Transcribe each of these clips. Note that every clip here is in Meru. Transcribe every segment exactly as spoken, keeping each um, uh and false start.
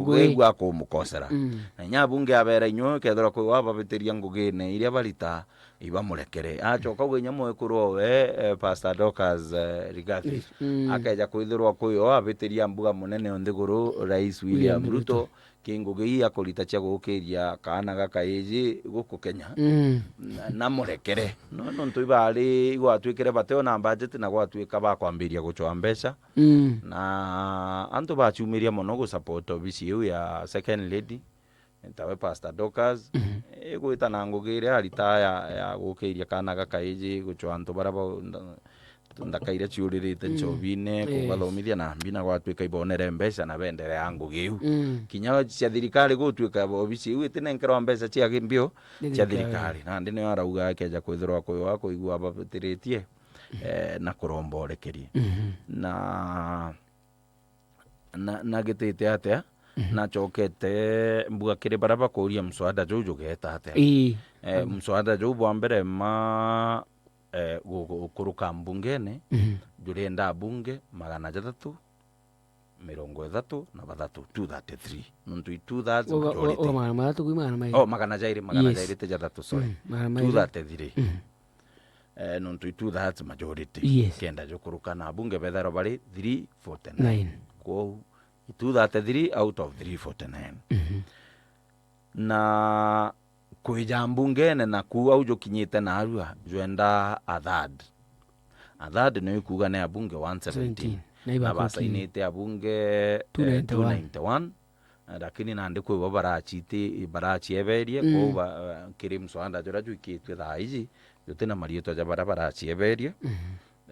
Ngugi. Ngugi iu akumukosera. Mm. Na inya abunge abera inywe, kethirwa kwi wababitiria ngugine iria barita, ibamurekere. Acoka auga inya mwekuru owe, eh, Pastor Dorcas, eh, Rigathi, yes, mm, akeja kwithirwa kwi o abitiria mbuga munene o nthiguru, Rais William, William Ruto, Ruto, ki ngugi ii akurita cia gukiria kaana gakaiji guku Kenya. Mm. Na, na murekere. No, nontu ibari igwatwikire bateo na budget na gwatwika bakwambiria gucwa mbeca. Mm. Na antu baciumiria mono gusupport obisi iu ya second lady, tawe Pastor Dorcas, mhm, igwita na ngugi iria arita ya, ya gukiria kaana gakaiji gucwa antu baria ba, nda-, nthaka iria ciuririte, mm, nchobine, yes, kubathomithia na mbi na gwatwika ibonere mbeca na benderea ngugi iu. Mm. Kinya cia thirikari gutwika obisi iu itinenkerwa mbeca cia mbio, ni cia thirikari, thirikari. Nandi nio arauga akeja kwithirwa kwi wa kuigua ababitiritie, eh, na kuromba urekeri. Mhm. Na, na, na gitite atia? Mhm. Nacokete mbuga kiri baria bakuria mswada juu jugeeta atia? Ii. Eh, mswada juu bwa mbere ma, eh, gu-, gu-, gukuruka mbungene, mhm, jurienda abunge magana jathatu, mirongo ithatu na bathatu, two thirty-three. Nontu i two thirds, uga, uga, majority. Uga magana mathatu kwi magana mairi. Oh, magana jairi, magana, yes, jairi ti jathatu, sorry. Mm, magana mairi. Two thirty-three. Mm. Eh, nontu i two thirds majority. Yes. Kenda jukuruka na abunge bethairwa bari three forty-nine. Nine. Kwou, i two thirty-three out of three forty-nine. Mhm. Na kwija mbungene naku au jukinyite narua, jwenda a third. A third niyo ikuuga ni abunge one seventeen. Seventeen. Na na ibakukinyia basainite abunge, eh, two ninety-one. Two ninety-one. Lakini nandi kwi bo baraciti-, baracieberie, mm, kwou ba, eh, kiri mswada juria jwikitue thaa iji, jutina mariitwa ja baria baracieberie. Mhm.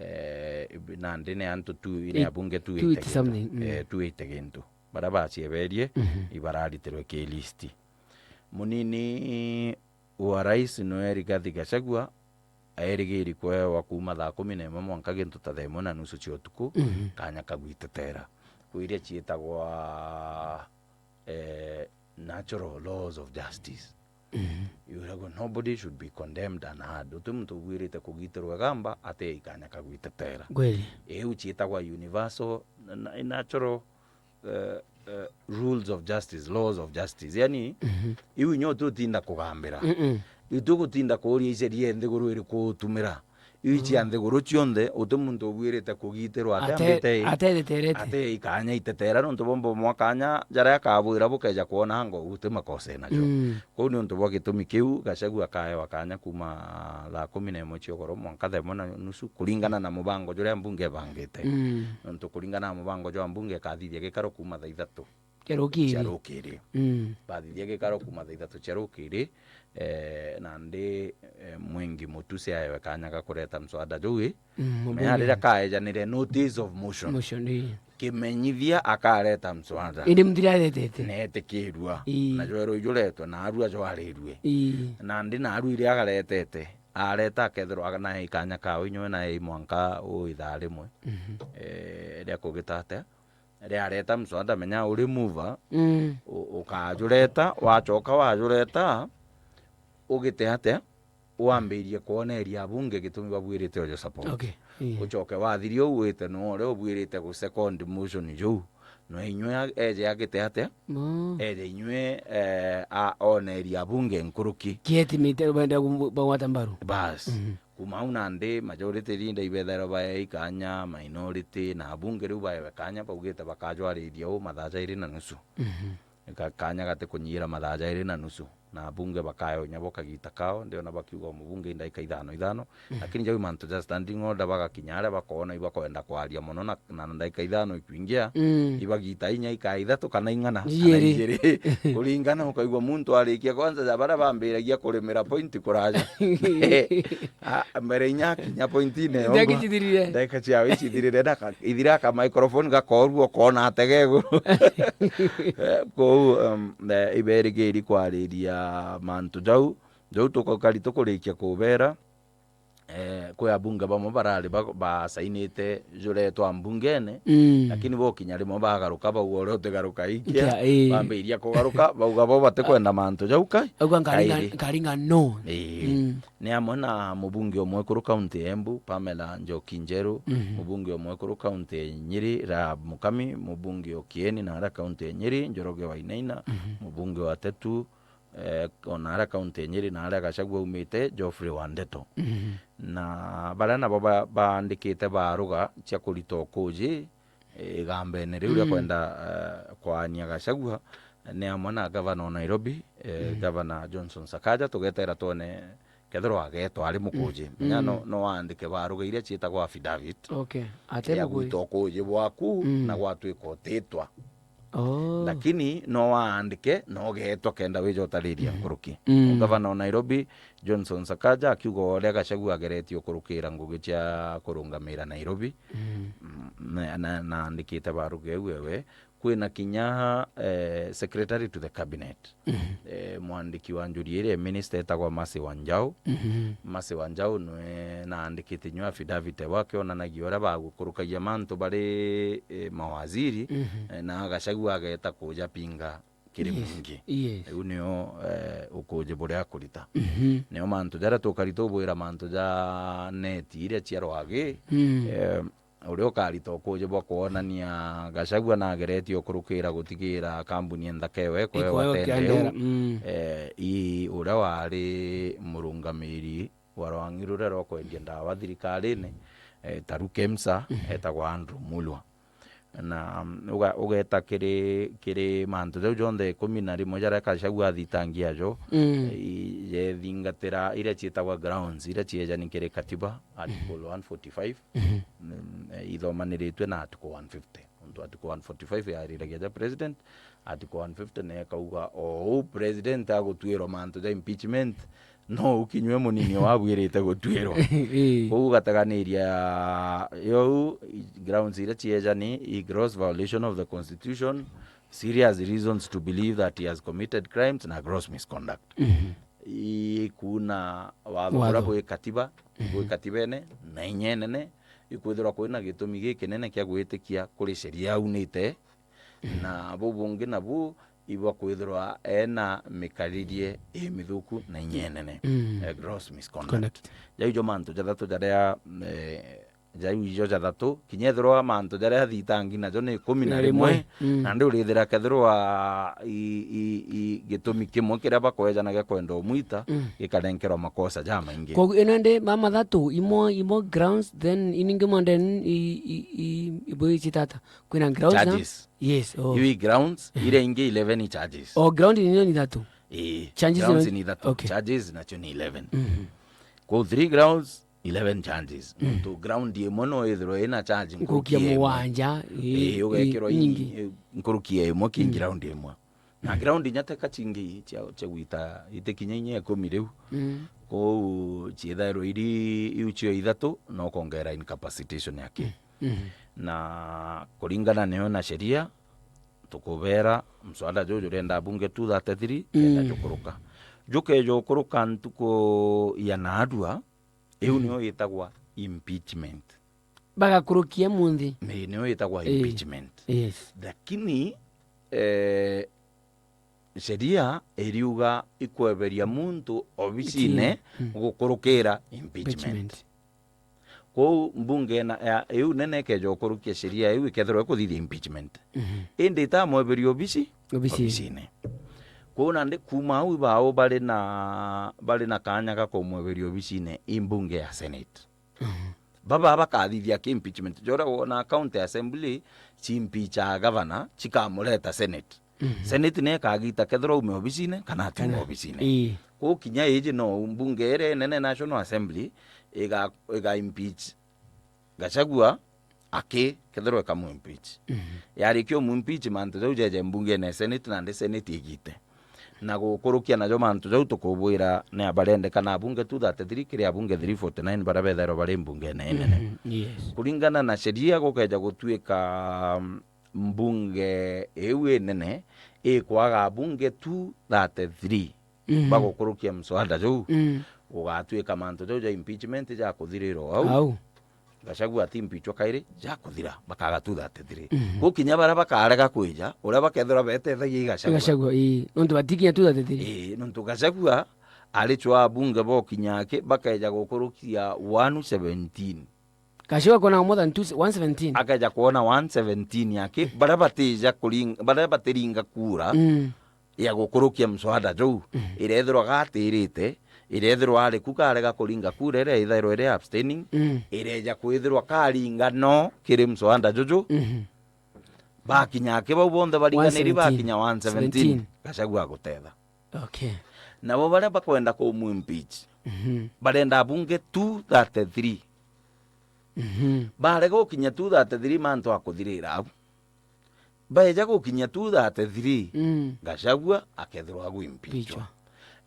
Eh, nandi ni antu tu, ni eight-, abunge two eighty two eighty something, mm, eh, two eighty gintu. Baria bacieberie, mhm, ibararitirwe ki list. Munini wa rais nwe Rigathi Gachagua aerigiri kwewa kuuma thaa kumi na imwe mwanka gintu ta thaa imwe na nusu cia utuku, mhm, kanya ka gwitetera. Kwi iria ciitagwa, eh, natural laws of justice. Mhm. Yuragwa, nobody should be condemned unheard. Uti muntu ubuirite kugitirwa igamba ati kanya ka gwitetera. Kweli. Iu ciitagwa universal na, na, natural eh, eh, rules of justice, laws of justice. Yani, mhm, iu inyo tutinda kugambira. Mm-mm. Itugutinda kuuria iceria nthiguru iriku utumira. Iu cia, mm, nthiguru cionthe, uti muntu ubuirite kugitirwa ati ate-, ambite i-, atetheterete. Ati ikanya itetera, nontu bombo mwakanya jaria akabwira bukeja kwona ngo uti makosa najo. Mm. Kwou ni untu bwa gitumi kiu, Gachagua akaewa kanya kuuma thaa kumi na imwe cia ugoro mwanka thaa imwe na nusu, kuringana na mubango juria mbunge ibangite. Mm. Nontu kuringana na mubango jwa mbunge, ikathithia gikaro kuuma thaa ithatu cia rukiri. Cia rukiri. Mm. Bathithia gikaro kuuma thaa ithatu cia rukiri, eh, nandi, eh, Mwengi Mutuse aewe kanya ga kureta mswada juu, mm, menya riria kaejanire notice of motion. Motion, ii. Kimenyithia akareta mswada. Indi mutiraretete. Netikirua. Ii. Na jwerwa ijuretwe, na arua jwarirue. Ii. Nandi na arua iria agaretete, areta akethirwa aga-, nae ikanya kawe inywe nae mwanka u ithaa rimwe. Mhm. Eh, ria kugita atia? Riareta mswada, menya uri mover, mm, u-, ukajureta, wacoka wajureta, ugite atia? Wambirie kwoneria abunge gitumi babwirite uju support. Okay. Ii. Ucoke wathiria uu wite nwe uria ubwirite gu second motion juu. Nwe inywe a-, eje agite atia? Mo. Eje inywe, eh, a-, oneria abunge nkuruki. Kietimite benda ku-, bagwata mbaru. Bas. Mhm. Kuuma au nandi, majority leader ibethairwa bae ikanya, minority, na abunge riu baewe kanya, baugite bakajwariria uu mathaa jairi na nusu. Mhm. Ka-, kanya gati kunyiira mathaa jairi na nusu. Na abunge bakaewa inya bo kagita kao, ndiona bakiuga o mubunge i ndagika ithano ithano. Mhm. Lakini jau mantu ja standing order bagakinya aria bakoona ibakwenda kwaria mono na, na ndagika ithano ikwingia, mm, ibagita inya ikaa ithatu kana ing'ana, kana ijiri. Ijiri. Kuringana ukaigua muntu arikia kwanza ja baria bambiragia kurimira point kuraja. Ah, mbere inya akinya point ine, ndagika ongwa, icithirire. Ndagika ciao icithirire, ndaka-, ithira aka microphone gakorua, ukoona atege iguru. Eh, kou, um, eh, iberigiri kwariria mantu jau, jau tukari tukurikia kubera, eh, kwi abunge bamwe barari ba-, basainite juretwa mbungene, Mm. lakini bokinya rimwe bagaruka, bauga uria utigaruka ikia, Ikia, ii. bambiria kugaruka, bauga bo batikwenda mantu jau kai-, Auga nkaringa, kairi. nkaringa no. Ii. Mm. Ni amwe na mubunge umwe kuru kaunti ya Embu, Pamela Njoki Njeru, Mhm. mubunge umwe kuru kaunti ya Nyeri, Rahab Mukami, mubunge o Kieni na aria kaunti ya Nyeri, Njoroge Wainaina, Mhm. mubunge wa Tetu, eh, ona aria kaunti ya Nyeri na aria Gachagua aumite, Geoffrey Wandeto. Mhm. Na baria nabo ba-, baandikite baruga cia kurita ukuji, eh, igambene riu ria Mm. kwenda, eh, kwaania Gachagua, ni amwe na gavana o Nairobi, eh, Mm. gavana Johnson Sakaja, tugetera twone kethirwa agetwa ari mukuji. Mm. Menya no, Mm. no aandike baruga iria ciitagwa affidavit. Okay. Ate ya mukuji. gwita ukuji bwaku Mm. na gwatwika utitwa. Oh. Lakini no waandike, no ugetwa kenda wija utariria Mm. nkuruki. Mm. Gavana o Nairobi, Johnson Sakaja, akiuga uria Gachagua ageretie ukurukira ngugi cia kurungamira Nairobi. Mm. Mm, na, na, naandikite baruga iu ewe. Kwina kinya, eh, secretary to the cabinet. Mhm. Eh, mwandiki wa njuri iria minister etagwa Mercy Wanjau. Mhm. Mercy Wanjau nwe naandikite nywe affidavit ewe akionanagia uria bagukurukagia mantu bari, eh, mawaziri, Mhm. eh, na Gachagua ageta kuja pinga kiri Yes. mwingi. Yes. Riu nio, eh, ukuji buria akurita. Mhm. Nio mantu jaria tukari tubwira mantu ja neti iria cia rwagi, Mm. eh, uria ukarita ukuji bwa kwonania Gachagua nageretie ukurukira gutigira kambuni nthaka ewe Ikoewa ikwewa tende kendera, iu. Mm. Eh, ii uria wari murungamiri wa rwang'i ruria rwa kwendia ndawa thirikarine, eh, taru KEMSA, Mhm. etagwa Andrew Mulwa. Na, mm, uga-, ugeta kiri, kiri mantu jau jonthe ikumi na rimwe jaria Gachagua athitangia jo, Mm. i-, jethingatira iria ciitagwa grounds, iria ciejani kiri katiba, article Mhm. one forty-five, Mhm. mm, eh, ithomaniritue na article one fifty. Untu article one forty-five yariragia ja president, article one fifty na ikauga, o uu president agutwirwa mantu ja impeachment, no ukinywe munini wabwirite gutwirwa. Ii. Kou gataganiria, yo grounds iria ciejani, i gross violation of the constitution, serious reasons to believe that he has committed crimes na gross misconduct. Mhm. Ikuna watho buria Watho. bwi katiba, Mhm. bwi katibene, na inya inene, ikwithirwa kwina gitumi gikinene kia gwitikia kuri sheria aunite, Mhm. na buu bungi nabu ibwa kwithirwa ena mikaririe imithuku na inya inene. Mm. Eh, gross misconduct. Conduct. Jau ijo mantu jathatu jaria, eh, jau ijo jathatu, kinya ethirwa mantu jaria athitangi najo ni ikumi na rimwe, Mm. nandi urithira kethirwa i, i, i, gitumi kimwe kiria bakwejana gia kwenda umwita, Mm. gikarenkerwa makosa jamaingi. Koguo ino ndi ma mathatu, imo, imo grounds, then iningi mwende i, i, i, ibwicitata. Kwina grounds na Charges. Yes, oh. Iu i grounds, iria ingi eleven i charges. Oh, ground ni, ni ithatu? Ii, Charges grounds ni ni ithatu. Okay. Charges nacio ni eleven. Mhm. Kwou three grounds, eleven charges. Mm. Nontu ground imwe no ithirwe ina charge Nkuruki ya nkuruki ya imwe. Mugwanja, ii, Ii, ugekirwa ii, i, nyingi. I, nkuruki ya imwe ki Mm. ground imwe. Na Mm. ground inya teka cingi cia, cia gwita itikinya inya ikumi riu. Mm. Kwou ciithairwa iri iu cio ithatu, no kongera incapacitation yake. Mm. Mhm. Na kuringana nio na sheria, tukubera mswada juju jurenda bunge two thirty-three, kenda Mm. jukuruka. Jukeja ukuruka ntuku ya naarua, iu Mm. nio itagwa impeachment. Bagakurukia munthi. Ni, nio itagwa Ii. impeachment. Yes. Lakini, eh, sheria iriuga ikweberia muntu obicine Iti-, mm. gukurukira impeachment. Impeachment. Kwou mbunge na, ya, iu nene ikeja gukurukia sheria iu ikethirwa ikuthithia impeachment. Mhm. Indi itamweberia obici, Obicine. obicine. Kwou nandi kuuma au ibao bari na, bari na kanya ga kumweberia obicine i mbunge ya Senate. Mhm. Baba bakathithia ki impeachment. Jora wona county assembly ciimpeacha governor, cikamureta Senate. Mhm. Senate ni ikagita kethirwa aume obicine kana atiume Kana, obicine. ii. Kwou kinya iji no mbunge iria inene, National Assembly, iga, iga impeach Gachagua aki, kethirwa ikamu impeach. Mhm. Yarikia umu impeach, mantu jau jeje mbungene ya Senate, nandi Senate igite. Na gukurukia najo mantu jau tukubwira ni abarendekana abunge two thirty-three kiri abunge three forty-nine baria bethairwa bari mbungene inene. Mhm, yes. Kuringana na sheria, gukeja gutuika, mm, mbunge iu inene ikwaga abunge two thirty-three Mhm. bagukurukia mswada juu. Mm. gugatuika mantu jau ja impeachment jakuthirira o au. Au. Gachagua ati impeachwa kairi, jakuthira, bakaga two thirty-three. Mhm. Gukinya baria bakarega kwija, uria bakethirwa betethagia i Gachagua. Gachagua, ii. Nontu batikinya two thirty-three. Ii, nontu Gachagua ari chwa abunge bokinya aki, bakeja gukurukia one seventeen. Gachagua kwona more than two, one seventeen. Akeja kwona one seventeen aki, baria batija kuring-, baria batiringa kura, Mm. ya gukurukia mswada juu, Mhm. irethirwa gatirite, irethirwa ari ku karega kuringa kura iria ithairwa iri abstaining, Mm. ireja kwithirwa karinga no kiri mswada juju. Mhm. Bakinya aki bau bonthe baringaniri, One seventeen. Bakinya one seventeen, Seventeen. Gachagua agutetha. Okay. Nabo baria bakwenda kumu impeach, Mhm. barenda abunge two thirty-three. Mhm. Barega gukinya two thirty-three mantu akuthirira au. Baeja gukinya two thirty-three, Mm. Gachagua akethirwa agwimpichwa. Pichwa.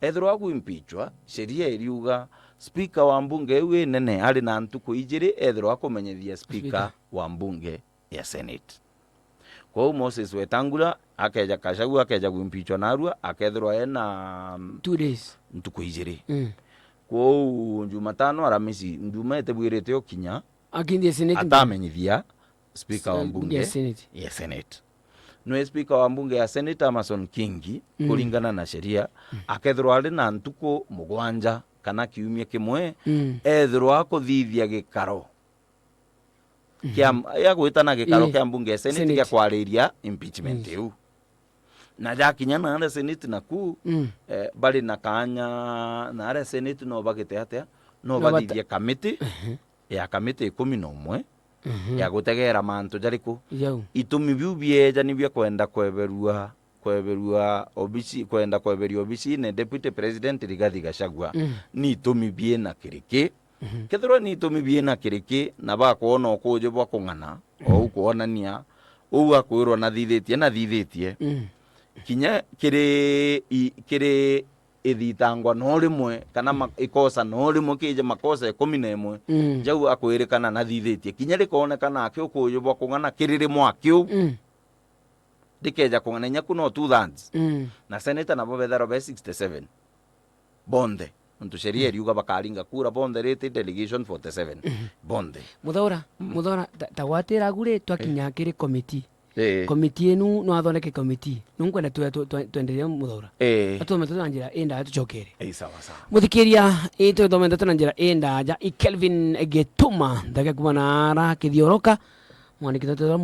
Ethirwa agwimpichwa, sheria iriuga speaker wa mbunge iu inene ari na ntuku ijiri ethirwa akumenyithia speaker Speaker. wa mbunge ya Senate. Kwou Moses Wetangula akeja, Gachagua akeja gwimpichwa narua, akethirwa ena Two days. ntuku ijiri. Mm. Kwou Jumatano, Aramisi, Njuma itibwirite ukinya, Akindi Senate. Atamenyithia speaker wa Sa-, mbunge ya Senate. ya Senate. Nwe speaker wa mbunge ya Senate, Amason Kingi, Mm. kuringana na sheria, Mm. akethirwa ari na ntuku mugwanja kana kiumia kimwe, Mm. ethirwa akuthithia gikaro Mhm. kia, ya gwitana gikaro Ii. kia mbunge ya Senate Senate. gia kwariria impeachment Mm. iu. Na jakinya naria Senate naku, Mm. eh, bari na kanya naria Senate no bagite atia? No No bate- bathithie kamiti Ehe. ya kamiti ikumi na umwe Mhm. ya gutegera mantu jariku? Jau. Itumi biu bieja ni bia kwenda kweberua, kweberua obisi, kwenda kweberia obisine Deputy President Rigathi Gachagua. Mm. Ni itumi biina kiriki? Mhm. Kethirwa ni itumi biina kiriki na bakwona ukuuji bwa kung'ana, Mhm. ou kwonania, uu akwirwa nathithitie, nathithitie. Mm. Kinya kiri i-, kiri ithitangwa no rimwe, kana ma-, ikosa no rimwe, kije makosa ikumi na imwe, Mm. jau akwirikana nathithitie. Kinya rikoonekana aki ukuuji bwa kung'ana kiri rimwe akiu, Mm. rikeja kung'ana inya ku no two thirds. Mm. Na senator nabo betharwa be sixty-seven. Bonthe. Nontu sheria Mm. iriuga bakaringa kura bonthe riti delegation forty-seven. Mhm. Bonthe. Muthaura, Mm. Muthaura, ta, ta gwatira agu ri, twakinya Eh. kiri committee. Eh. Committee inu no athondeke committee. Nunkwenda tu, tu, tu, twenderea Muthaura. Eh. Athome tu na njira inda tucokere. Eh, sawa, sawa. Muthikiria, ii, tuthome ndeto na njira indaja. I Kelvin Gituma, ndage kuma na ara kithioroka. Mwandiki ndeto munene.